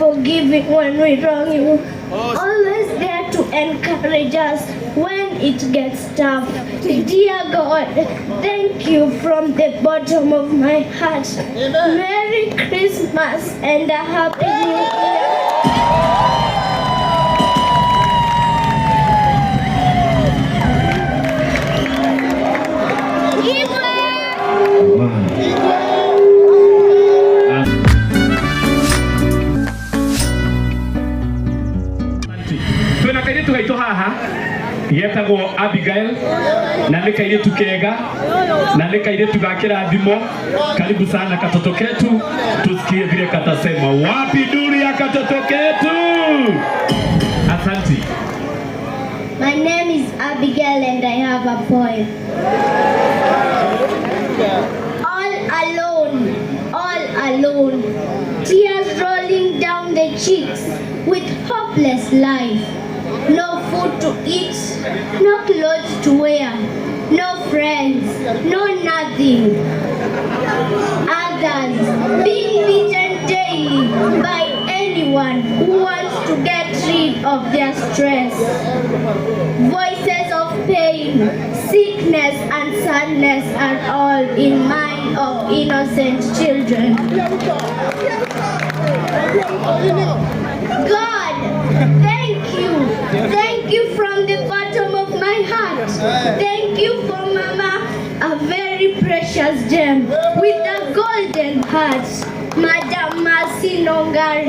forgiving when we wrong you, always there to encourage us when it gets tough. Dear God, thank you from the bottom of my heart. Merry Christmas and a Happy New Year. Wow. Twina kairitu gaitu haha getagwo Abigail na nĩ kairitu kega na nĩ kairitu ga kĩrathimo. Karibu sana katoto ketu, tusikie vile katasema. Wapi duri ya katoto ketu? Asanti. My name is Abigail and I have a poem. All alone, all alone, tears rolling down the cheeks with hopeless life. No food to eat, no clothes to wear, no friends, no nothing. Others being beaten daily by anyone who wants to get rid of their stress. Voices of pain, sickness, and sadness are all in mind of innocent children. God, thank you. Thank you from the bottom of my heart. Thank you for Mama, a very precious gem with a golden heart. Madam Mercy Nungari.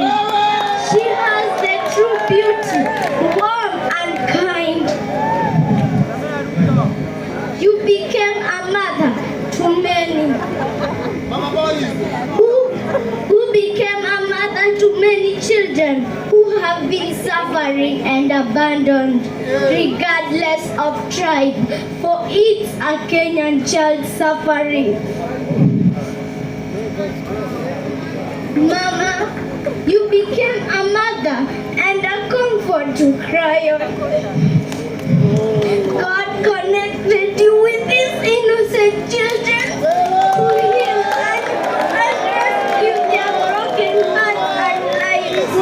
She has the true beauty, warm and kind. You became a mother to many who became a mother to many children who have been suffering and abandoned, regardless of tribe, for it's a Kenyan child suffering. Mama, you became a mother and a comfort to cry on. God connected you with these innocent children to heal and rescue their broken hearts and lives,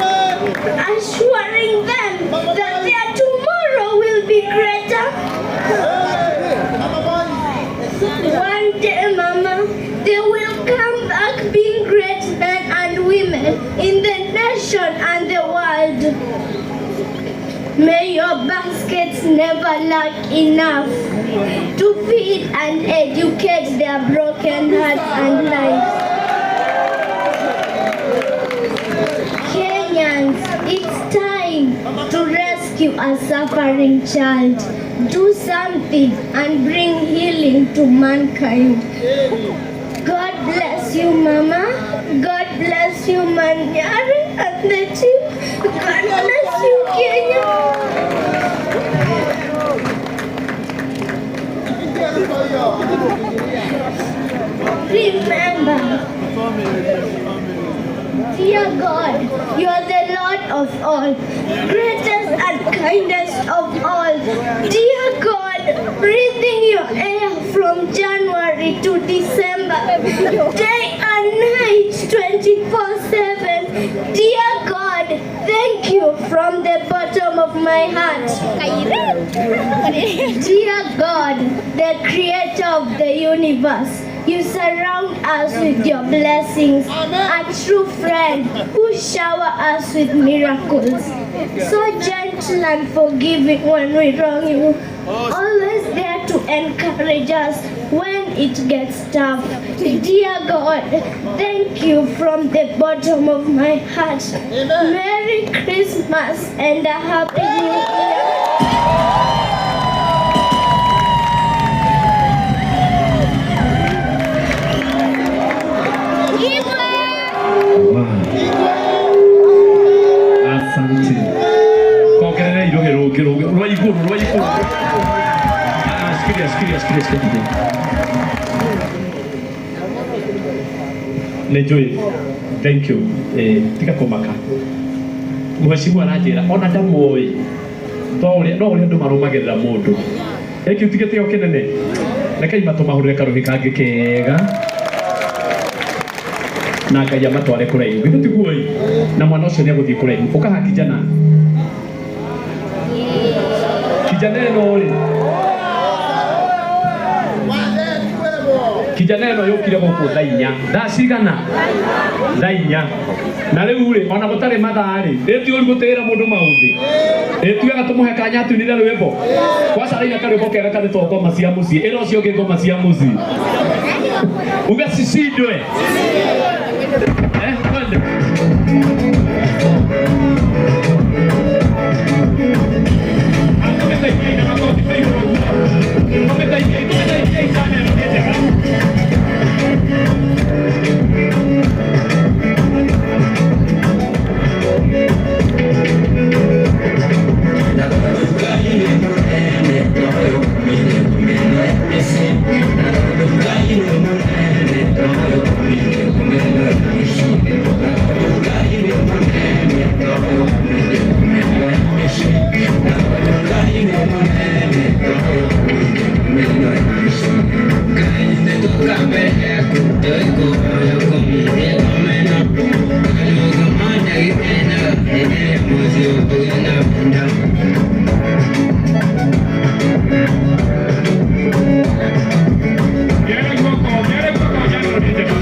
assuring them that their tomorrow will be greater. One day, Mama, they will come back being great men and women in the nation and the world. May your baskets never lack enough to feed and educate their broken hearts and lives. Kenyans, it's time to rescue a suffering child. Do something and bring healing to mankind. God bless you, Mama. God bless you, Manyari and the team. God bless you, Kenya. Remember, dear God, you are the Lord of all, greatest and kindest of all. Dear God, breathing your air from January to December, day and night, 24/7. Dear God, thank you from the bottom of my heart. Dear God, the creator of the universe, you surround us with your blessings, a true friend who shower us with miracles. So gentle and forgiving when we wrong you, always there to encourage us when it gets tough. Dear God, thank you from the bottom of my heart. Merry Christmas and a Happy New Year. Wow. Asante. Kongerera irohe rũngĩ rũngĩ rwa igũrũ rwa igũrũ. Ah, shikilia shikilia shikilia shikilia. Nĩ njũĩ. Thank you. Eh, tiga kũmaka. Mheshimiwa aranjĩra ona ndamũĩ no ũrĩa no ũrĩa andũ marũmagĩrĩra mũndũ. Ĩ kĩu ti gĩtĩo kĩnene. Rekei matũmahũrĩre karũhĩ kangĩ kega. Na Ngai amatware kũraihu. Githĩ tiguo ĩ? Na mwana ũcio nĩ egũthiĩ kũraihu. Ũkaha kijana. Kijana ĩno rĩ. Kijana ĩno yũkire gũkũ thaa inya. Thaa cigana? Thaa inya. Na rĩu rĩ, ona gũtarĩ mathaa rĩ, ĩ ti ũru gũtĩĩra mũndũ maũthĩ. Ĩ ti wega tũmũhe kanya atunire rwĩmbo. Kwaca araina karwĩmbo kega karĩtwo ngoma cia mũciĩ. Ĩra ũcio ũngĩ ngoma cia mũciĩ. Uga cicindwe. Eh, twende. Tũmĩteithie na makobi me igũrũ ũguo. Tũmĩteithiei, tũmĩteithiei njana ĩno nĩ njega. Mĩere guoko, mĩere guoko, njana ĩno nĩ njega.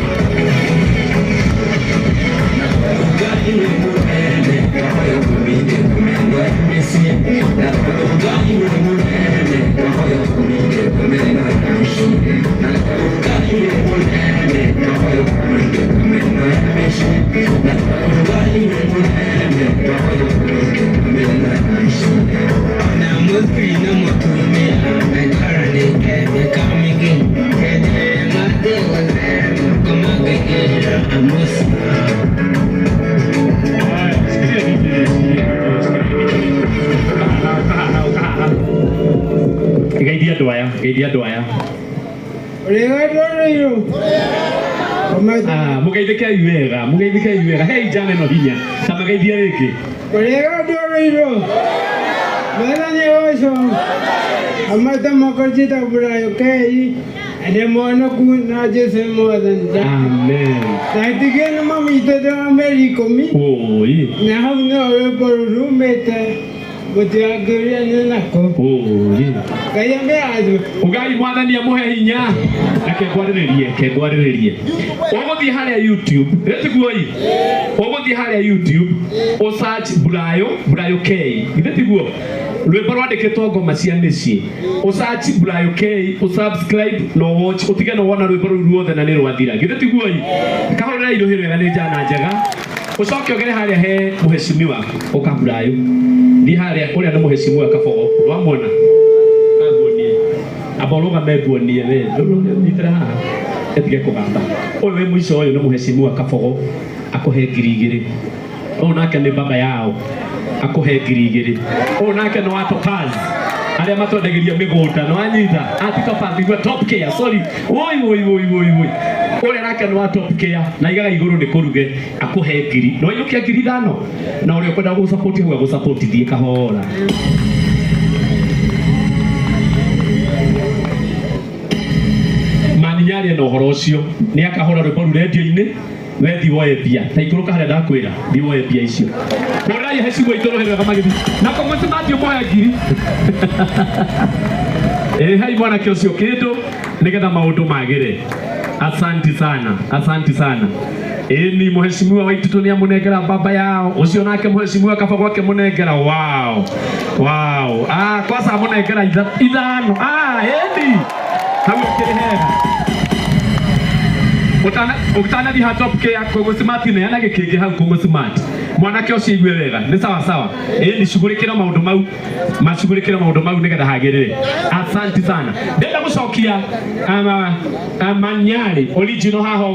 Sikiria DJ, sikiria DJ, sikiria DJ. Ũkahaha, ũkahaha, ũkahaha. Geithia andũ aya, geithia andũ aya. Ah, mũgeithĩkei wega, mũgeithĩkei wega. Hei njana ĩno hinya. Ta mageithie rĩngĩ. Amen. Oi. Oi. Ugai mwathani amũhe hinya. Reke ngwarĩrĩrie, reke ngwarĩrĩrie. Ũgũthiĩ harĩa YouTube, ĩtiguo ĩ? Ũgũthiĩ harĩa YouTube, ũ search Brayo, Brayo K. Githĩ tiguo? Rwĩmbo rwandĩkĩtwo ngoma cia mĩciĩ. Ũ search Brayo K, ũ subscribe na ũ watch, ũtige na wona rwĩmbo rũu ruothe na nĩ rwathira. Githĩ tiguo ĩ? Kahũrĩra irũhĩ rwega nĩ njana njega. Ũcoke ũgere harĩa he mũheshimiwa, ũka Brayo. Thiĩ harĩa, ũrĩa nĩ mũheshimiwa Kabogo. Nĩwamuona? Kanguonie. Amba ũrũgame nguonie we. Nyitĩra haha. Ĩtige kũgamba. Ũyũ wĩ mũico ũyũ nĩ mũheshimiwa Kabogo. Akũhe 2,000. Ũyũ nake nĩ baba yao. Akũhe 2,000. Ũyũ nake nĩ wa Topaz. Arĩa matwendagĩria mĩgũnda nĩ wanyita. Ah, ti Topaz, nĩguo Top Care, sorry. Woi woi woi woi woi. Ũrĩa nake nĩ wa Top Care na aigaga igũrũ nĩ kũruge akũhe ngiri. No wainũkia 5,000. Na ũrĩa ũkwenda gũsupport hau agũsupport thiĩ kahora. Maninyari na ũhoro ũcio nĩ akahũra rwĩmbo rũu rendio-inĩ we thiĩ woe mbia ta ikũrũka harĩa ndakwĩra thiĩ woe mbia icio hũrĩrai hecimu aitũ rũhĩ rwega magĩthiĩ na kũmũcimati ũmũhe ngiri ĩ hei mwanake ũcio kĩndũ nĩgetha maũndũ magĩre. Asanti sana, asanti sana. Ĩni mũheshimiwa Waititu nĩ amũnengera baba yao ũcio nake mũheshimiwa Kabogo akĩmũnengera wow wow ah kwaca amũnengera ithano ah ĩni hau ĩkĩrĩ hega ũtanathiĩ ha Top Care Kũngũ Smart neana gĩkĩngĩ hau Kũngũ Smart mwanake ũcio igue wega nĩ sawa sawa ĩni cugurĩkĩra maũndũ mau macugurĩkĩre maũndũ mau nĩgetha hagĩrĩre. Asanti sana. Ndĩrenda gũcokia Manyarĩ original haha.